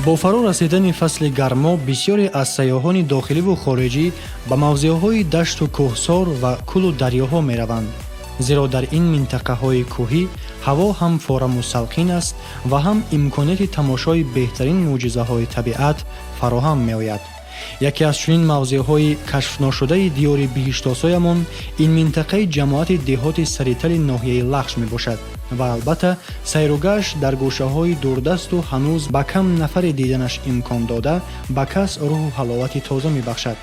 Бо фаро расидани фасли гармо бисёре аз сайёҳони дохиливу хориҷӣ ба мавзеъҳои дашту кӯҳсор ва кӯлу дарёҳо мераванд, зеро дар ин минтақаҳои кӯҳӣ ҳаво ҳам фораму салқин аст ва ҳам имконияти тамошои беҳтарин мӯъҷизаҳои табиат фароҳам меояд. Яке аз чунин мавзеъҳои кашфношудаи диёри биҳиштосоямон ин минтақаи ҷамоати деҳоти Саритали ноҳияи Лахш мебошад ва албатта, сайругашт дар гӯшаҳои дурдасту ҳанӯз ба кам нафаре диданаш имкон дода, ба кас рӯҳу ҳаловати тоза мебахшад.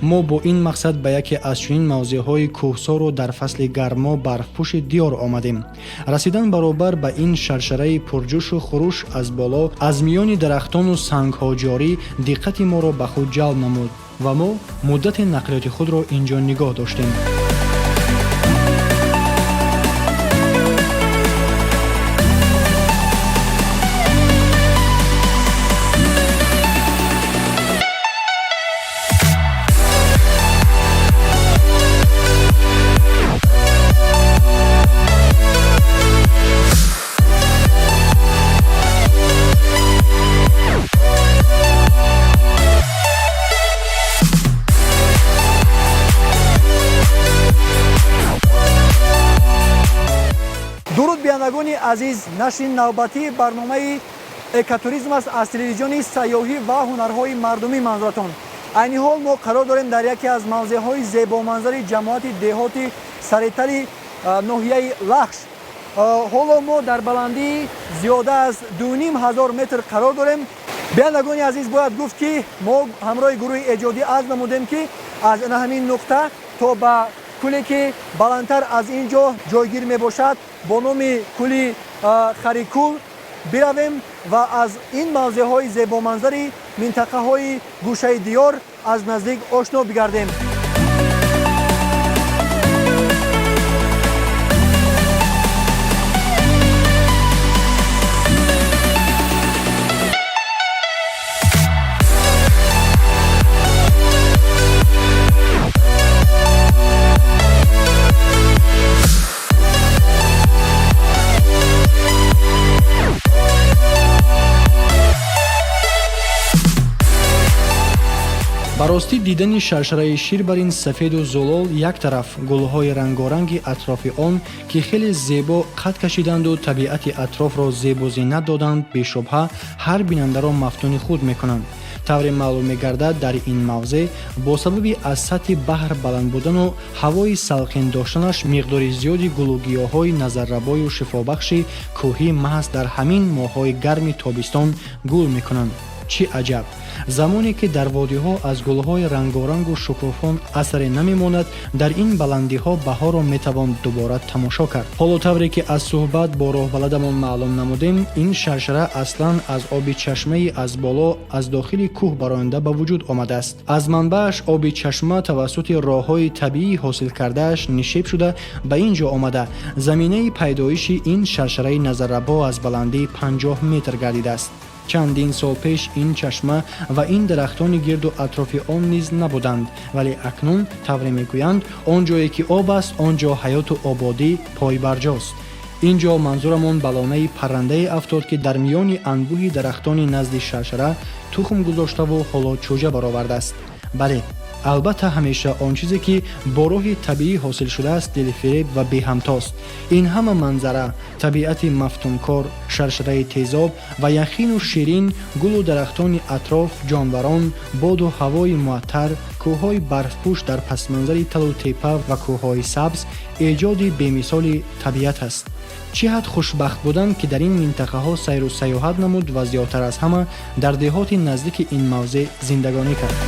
Мо бо ин мақсад ба яке аз чунин мавзеъҳои кӯҳсору дар фасли гармо барфпӯши диёр омадем. Расидан баробар ба ин шаршараи пурҷӯшу хуруш аз боло аз миёни дарахтону сангҳо ҷорӣ диққати моро ба худ ҷалб намуд ва мо муддати нақлиёти худро ин ҷо нигоҳ доштем. Дуруд, бинандагони азиз! Нашри навбатии барномаи экотуризм аст аз телевизиони сайёҳӣ ва ҳунарҳои мардумӣ манзуратон. Айни ҳол мо қарор дорем дар яке аз мавзеъҳои зебоманзари ҷамоати деҳоти Саритали ноҳияи Лахш. Ҳоло мо дар баландии зиёда аз 2500 метр қарор дорем. Бинандагони азиз, бояд гуфт, ки мо ҳамроҳи гурӯҳи эҷодӣ азм намудем, ки аз ана ҳамин нуқта то ба кӯле, ки баландтар аз ин ҷо ҷойгир мебошад, бо номи кӯли Харикул биравем ва аз ин мавзеъҳои зебоманзари минтақаҳои гӯшаи диёр аз наздик ошно бигардем. Ба ростӣ, дидани шаршараи шир бар ин сафеду зулол як тараф, гулҳои рангоранги атрофи он, ки хеле зебо қад кашиданду табиати атрофро зебу зинат доданд, бешубҳа ҳар бинандаро мафтуни худ мекунанд. Тавре маълум мегардад, дар ин мавзеъ бо сабаби аз сатҳи баҳр баланд будану ҳавои салқин доштанаш миқдори зиёди гулу гиёҳҳои назаррабою шифобахши кӯҳӣ маҳз дар ҳамин моҳҳои гарми тобистон гул мекунанд. Чӣ аҷаб! Замоне ки дар водиҳо аз гулҳои рангорангу шукуфон асаре намемонад, дар ин баландиҳо баҳорро метавон дубора тамошо кард. Ҳоло, тавре ки аз суҳбат бо роҳбаладамон маълум намудем, ин шаршара аслан аз оби чашмаи аз боло аз дохили кӯҳ бароянда ба вуҷуд омадааст. Аз манбааш оби чашма тавассути роҳҳои табиӣ ҳосил кардааш нишеб шуда ба ин ҷо омада, заминаи пайдоиши ин шаршараи назаррабо аз баландии 50 метр гардидааст. Чандин сол пеш ин чашма ва ин дарахтони гирду атрофи он низ набуданд, вале акнун, тавре мегӯянд, он ҷое ки об аст, он ҷо ҳаёту ободӣ пойбарҷост. Ин ҷо манзурамон ба лонаи паррандае афтод, ки дар миёни анбӯҳи дарахтони назди шаршара тухм гузоштаву ҳоло чӯҷа баровардааст. Бале, албатта, ҳамеша он чизе, ки бо роҳи табиӣ ҳосил шудааст, дилфиреб ва беҳамтост. Ин ҳама манзара, табиати мафтункор, шаршараи тезоб ва яхину ширин, гулу дарахтони атроф, ҷонварон, боду ҳавои муаттар, кӯҳҳои барфпӯш дар пасманзари талу тепа ва кӯҳҳои сабз эҷоди бемисоли табиат аст. Чӣ ҳад хушбахт будан, ки дар ин минтақаҳо сайру сайёҳат намуд ва зиёдтар аз ҳама дар деҳоти наздики ин мавзеъ зиндагонӣ кард.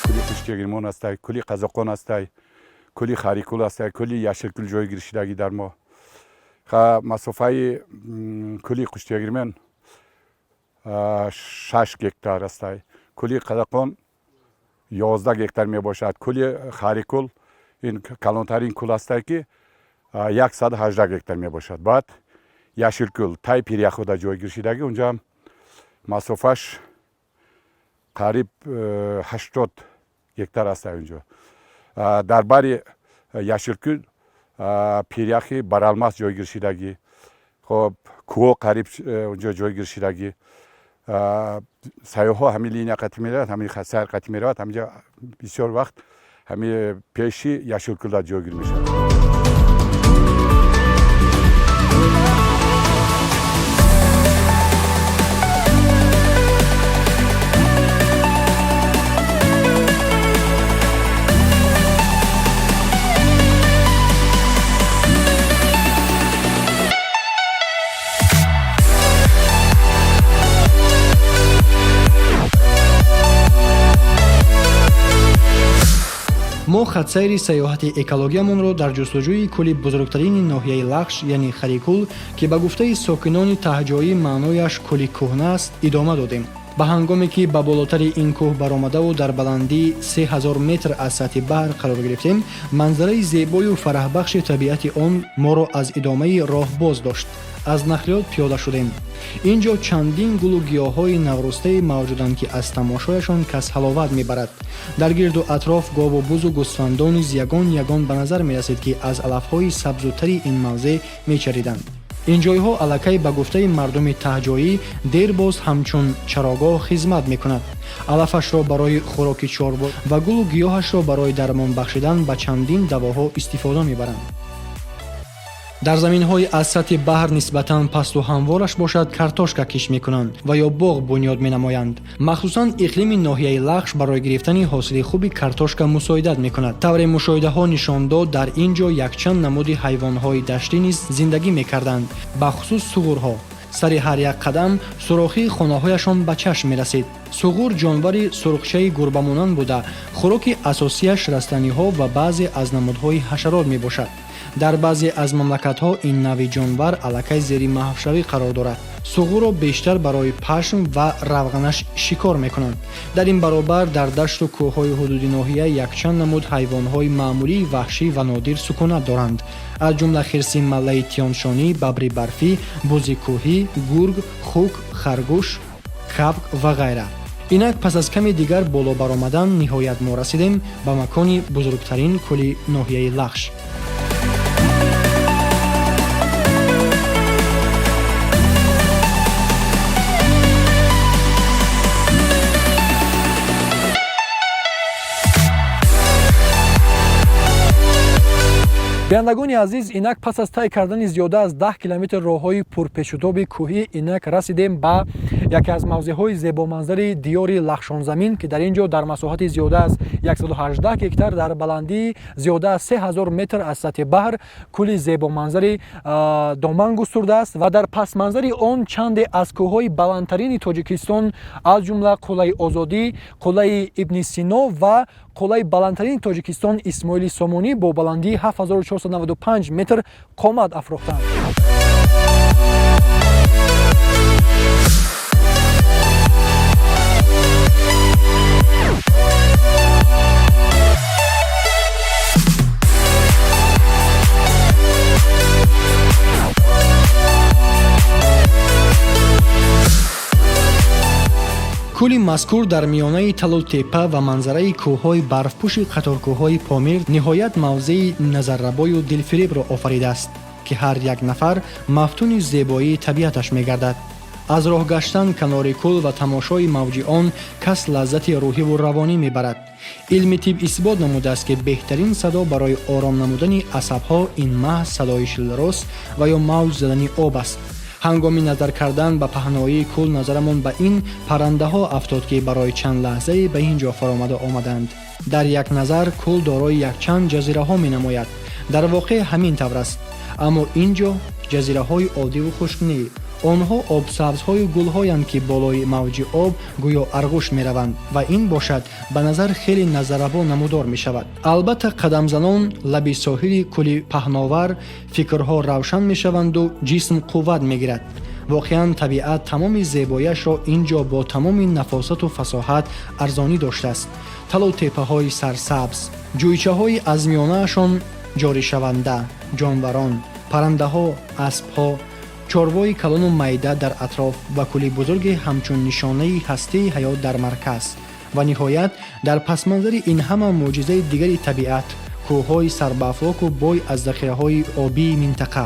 Кӯли Хушкегирмон ҳастай, кӯли Қазоқон ҳастай, кӯли Харикул ҳастай, кӯли Яшилкул ҷойгир шудагӣ дар мо. Масофаи кӯли Қуштиягирмен 6 гектар ҳастай, кӯли Қазоқон 11 гектар мебошад, кӯли Харикул ин калонтарин кӯл ҳастай, ки 118 гектар мебошад. Баъд Яшилкӯл тай пиряхода ҷойгир шидагӣ, унҷаам масофаш қариб 80 гектар аст. Унҷо дар бари Яшилкӯл пиряхи Баралмас ҷойгир шидагӣ. Хоб, кӯҳо қариб унҷо ҷойгир шидагӣ. Сайёҳҳо ҳамин линия қатӣ меравад, ҳамин сайр қатӣ меравад. Ҳаминҷа бисёр вақт ҳами пеши Яшилкӯлда ҷойгир мешавад. Мо хатсайри сайёҳати экологиямонро дар ҷустуҷӯи кӯли бузургтарини ноҳияи Лахш, яъне Харикул, ки ба гуфтаи сокинони таҳҷоӣ маънояш кӯли кӯҳна аст, идома додем. Ба ҳангоме ки ба болотари ин кӯҳ баромадаву дар баландии 3000 метр аз сатҳи баҳр қарор гирифтем, манзараи зебою фараҳбахши табиати он моро аз идомаи роҳ боз дошт. Аз нақлиёт пиёда шудем. Ин ҷо чандин гулу гиёҳҳои наврӯстае мавҷуданд, ки аз тамошояшон кас ҳаловат мебарад. Дар гирду атроф гову бузу гӯсфандон низ ягон ягон ба назар мерасид, ки аз алафҳои сабзутари ин мавзеъ мечариданд. Ин ҷойҳо аллакай, ба гуфтаи мардуми таҳҷоӣ, дербоз ҳамчун чарогоҳ хизмат мекунад. Алафашро барои хӯроки чорво ва гулу гиёҳашро барои дармон бахшидан ба чандин давоҳо истифода мебаранд. Дар заминҳои аз сатҳи баҳр нисбатан пасту ҳамвораш бошад, картошка кишт мекунанд ва ё боғ бунёд менамоянд. Махсусан иқлими ноҳияи Лахш барои гирифтани ҳосили хуби картошка мусоидат мекунад. Тавре мушоҳидаҳо нишон дод, дар ин ҷо якчанд намуди ҳайвонҳои даштӣ низ зиндагӣ мекарданд, бахусус суғурҳо. Сари ҳар як қадам сурохии хонаҳояшон ба чашм мерасид. Суғур ҷонвари сурхчаи гурбамонанд буда, хӯроки асосияш растаниҳо ва баъзе аз намудҳои ҳашарот мебошад. Дар баъзе аз мамлакатҳо ин навъи ҷонвар аллакай зери маҳвшавӣ қарор дорад. Суғурро бештар барои пашм ва равғанаш шикор мекунанд. Дар ин баробар дар дашту кӯҳҳои ҳудуди ноҳия якчанд намуд ҳайвонҳои маъмулии ваҳшӣ ва нодир сукунат доранд, аз ҷумла хирси маллаи Тяншонӣ, бабри барфӣ, бузи кӯҳӣ, гург, хук, харгӯш, кабк ва ғайра. Инак, пас аз каме дигар боло баромадан, ниҳоят мо расидем ба макони бузургтарин кӯли ноҳияи Лахш. Бинандагони азиз, инак пас аз тай кардани зиёда аз 10 километр роҳҳои пурпечутоби кӯҳӣ, инак расидем ба яке аз мавзеъҳои зебоманзари диёри Лахшонзамин, ки дар ин ҷо дар масоҳати зиёда аз 118 гектар, дар баландии зиёда аз 3000 метр аз сатҳи баҳр, кӯли зебоманзари доман густурдааст ва дар пасманзари он чанде аз кӯҳҳои баландтарини Тоҷикистон, аз ҷумла қуллаи Озодӣ, қуллаи Ибни Сино ва қуллаи баландтарини Тоҷикистон Исмоили Сомонӣ бо баландии 7495 метр қомат афрохтанд. Кӯли мазкур дар миёнаи талу теппа ва манзараи кӯҳҳои барфпӯши қаторкӯҳҳои Помир ниҳоят мавзеи назаррабою дилфиребро офаридааст, ки ҳар як нафар мафтуни зебоии табиаташ мегардад. Аз роҳ гаштан канори кӯл ва тамошои мавҷи он кас лаззати рӯҳиву равонӣ мебарад. Илми тиб исбот намудааст, ки беҳтарин садо барои ором намудани асабҳо ин маҳз садои шилрос ва ё мавҷ задани об аст. Ҳангоми назар кардан ба паҳноии кӯл назарамон ба ин паррандаҳо афтод, ки барои чанд лаҳзае ба ин ҷо фаромада омаданд. Дар як назар кӯл дорои якчанд ҷазираҳо менамояд. Дар воқеъ ҳамин тавр аст, аммо ин ҷо ҷазираҳои оддиву хушк не, онҳо обсабзҳою гулҳоянд, ки болои мавҷи об гӯё арғуш мераванд ва ин бошад ба назар хеле назаррабо намудор мешавад. Албатта, қадамзанон лаби соҳили кӯли паҳновар фикрҳо равшан мешаванду ҷисм қувват мегирад. Воқеан, табиат тамоми зебояшро ин ҷо бо тамоми нафосату фасоҳат арзонӣ доштааст. Талу теппаҳои сарсабз, ҷӯйчаҳои аз миёнаашон ҷоришаванда, ҷонварон, паррандаҳо, аспҳо, Чорвои калону майда дар атроф ва кӯли бузурге ҳамчун нишонаи ҳастии ҳаёт дар марказ ва ниҳоят дар пасманзари ин ҳама мӯъҷизаи дигари табиат, кӯҳҳои сарбаафлоку бой аз захираҳои обии минтақа.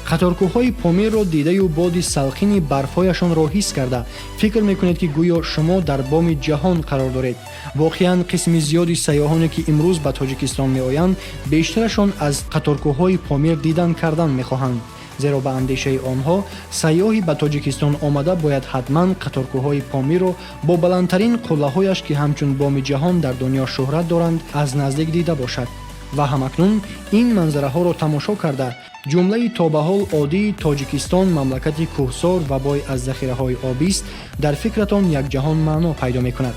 Қаторкӯҳҳои Помирро дидаю боди салқини барфҳояшонро ҳис карда, фикр мекунед, ки гӯё шумо дар боми ҷаҳон қарор доред. Воқеан, қисми зиёди сайёҳоне, ки имрӯз ба Тоҷикистон меоянд, бештарашон аз қаторкӯҳҳои Помир дидан кардан мехоҳанд, зеро ба андешаи онҳо сайёҳи ба Тоҷикистон омада бояд ҳатман қаторкӯҳҳои Помирро бо баландтарин қуллаҳояш, ки ҳамчун боми ҷаҳон дар дунё шӯҳрат доранд, аз наздик дида бошад. Ва ҳамакнун ин манзараҳоро тамошо карда, ҷумлаи то ба ҳол оддии «Тоҷикистон мамлакати кӯҳсор ва бой аз захираҳои обист» дар фикратон якҷаҳон маъно пайдо мекунад.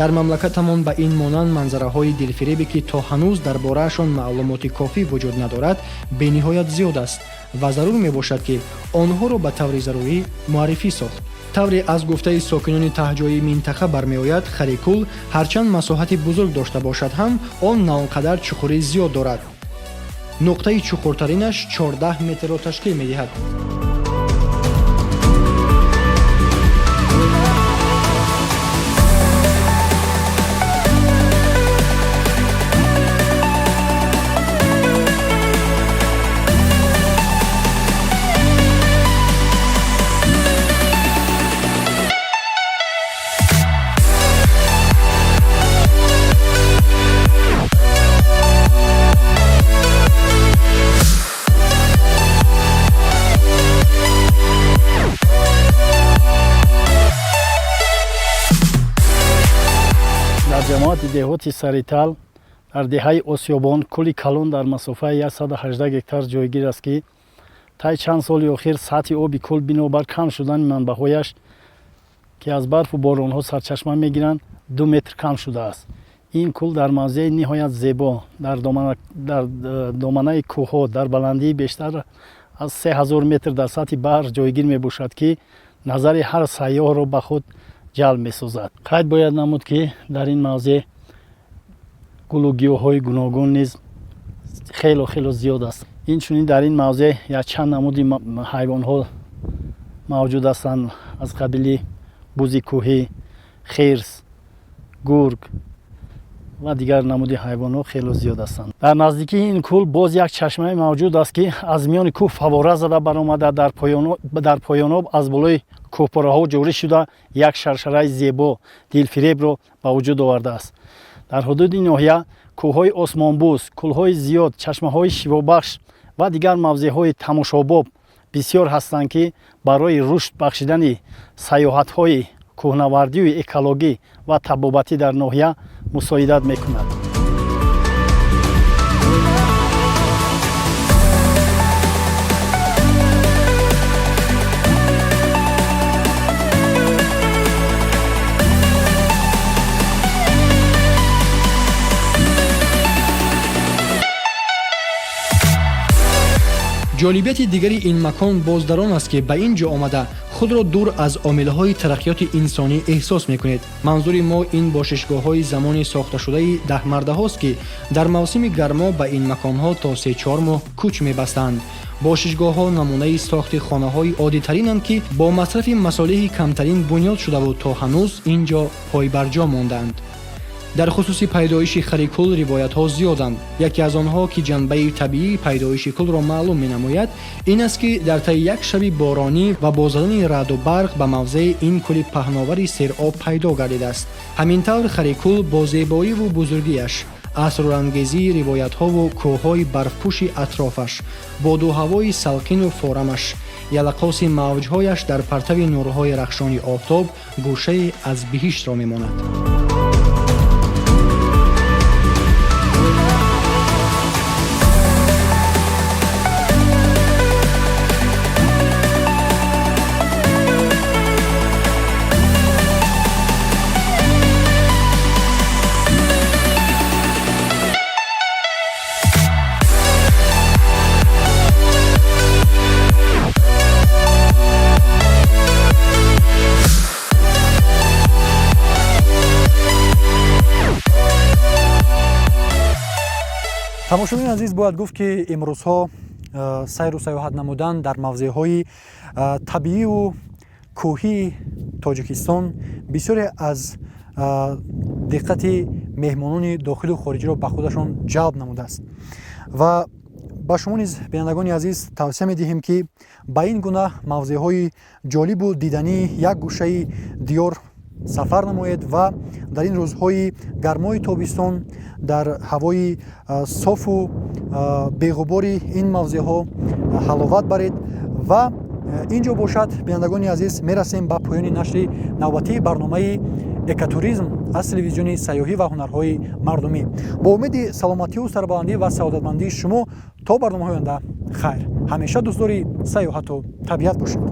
Дар мамлакатамон ба ин монанд манзараҳои дилфиребе, ки то ҳанӯз дар бораашон маълумоти кофӣ вуҷуд надорад, бениҳоят зиёд аст ва зарур мебошад, ки онҳоро ба таври зарурӣ муаррифӣ сохт. Тавре аз гуфтаи сокинони таҳҷои минтақа бармеояд, Харикул ҳарчанд масоҳати бузург дошта бошад ҳам, он на он қадар чуқурӣ зиёд дорад. Нуқтаи чуқуртаринаш 14 метрро ташкил медиҳад. Дар ҷамоати деҳоти Саритал, дар деҳаи Осиёбон, кӯли калон дар масофаи 118 гектар ҷойгир аст, ки тай чанд соли охир сатҳи оби кӯл бинобар кам шудани манбаъҳояш, ки аз барфу боронҳо сарчашма мегиранд, 2 метр кам шудааст. Ин кӯл дар мавзеи ниҳоят зебо, дар доманаи кӯҳҳо, дар баландии бештар аз 3000 метр дар сатҳи баҳр ҷойгир мебошад, ки назари ҳар сайёҳро ба худ ҷалб месозад. Қайд бояд намуд, ки дар ин мавзеъ гулу гиёҳҳои гуногун низ хело хело зиёд аст. Инчунин дар ин мавзеъ якчанд намуди ҳайвонҳо мавҷуд ҳастанд, аз қабили бузи кӯҳӣ, хирс, гург ва дигар намуди ҳайвонҳо хело зиёд ҳастанд. Дар наздикии ин кӯл боз як чашмае мавҷуд аст, ки аз миёни кӯҳ фавора зада баромада, дар поёноб аз болои кӯҳпораҳо ҷорӣ шуда, як шаршараи зебо, дилфиребро ба вуҷуд овардааст. Дар ҳудуди ноҳия кӯҳҳои осмонбӯс, кӯлҳои зиёд, чашмаҳои шифобахш ва дигар мавзеъҳои тамошобоб бисёр ҳастанд, ки барои рушд бахшидани сайёҳатҳои кӯҳнавардию экологӣ ва табобатӣ дар ноҳия мусоидат мекунад. Ҷолибияти дигари ин макон боз дар он аст, ки ба ин ҷо омада худро дур аз омилҳои тараққиёти инсонӣ эҳсос мекунед. Манзури мо ин бошишгоҳҳои замони сохташудаи даҳмардаҳост, ки дар мавсими гармо ба ин маконҳо то се-чор моҳ кӯч мебастанд. Бошишгоҳҳо намунаи сохти хонаҳои оддитаринанд, ки бо масрафи масолеҳи камтарин бунёд шудаву то ҳанӯз ин ҷо пойбарҷо мондаанд. Дар хусуси пайдоиши Харикул ривоятҳо зиёданд. Яке аз онҳо, ки ҷанбаи табиии пайдоиши кӯлро маълум менамояд, ин аст, ки дар таи як шаби боронӣ ва бо задани раъду барқ ба мавзеи ин кӯли паҳновари сероб пайдо гардидааст. Ҳамин тавр, Харикул бо зебоиву бузургиаш, асрорангезии ривоятҳову кӯҳҳои барфпӯши атрофаш, боду ҳавои салқину форамаш, ялақоси мавҷҳояш дар партави нурҳои рахшони офтоб гӯшае аз биҳиштро мемонад. Тамошобини азиз, бояд гуфт, ки имрӯзҳо Сайру сайёҳат намудан дар мавзеъҳои табииву кӯҳии Тоҷикистон бисёре аз диққати меҳмонони дохилу хориҷиро ба худашон ҷалб намудааст. Ва ба шумо низ, бинандагони азиз, тавсия медиҳем, ки ба ин гуна мавзеъҳои ҷолибу дидании як гӯшаи диёр сафар намоед ва дар ин рӯзҳои гармои тобистон дар ҳавои софу беғубори ин мавзеъҳо ҳаловат баред. Ва ин ҷо бошад, бинандагони азиз, мерасем ба поёни нашри навбатии барномаи «Экотуризм» аз телевизиони сайёҳӣ ва ҳунарҳои мардумӣ. Бо умеди саломатию сарбаландӣ ва саодатмандии шумо то барномаҳои оянда хайр. Ҳамеша дӯстдори сайёҳату табиат бошед.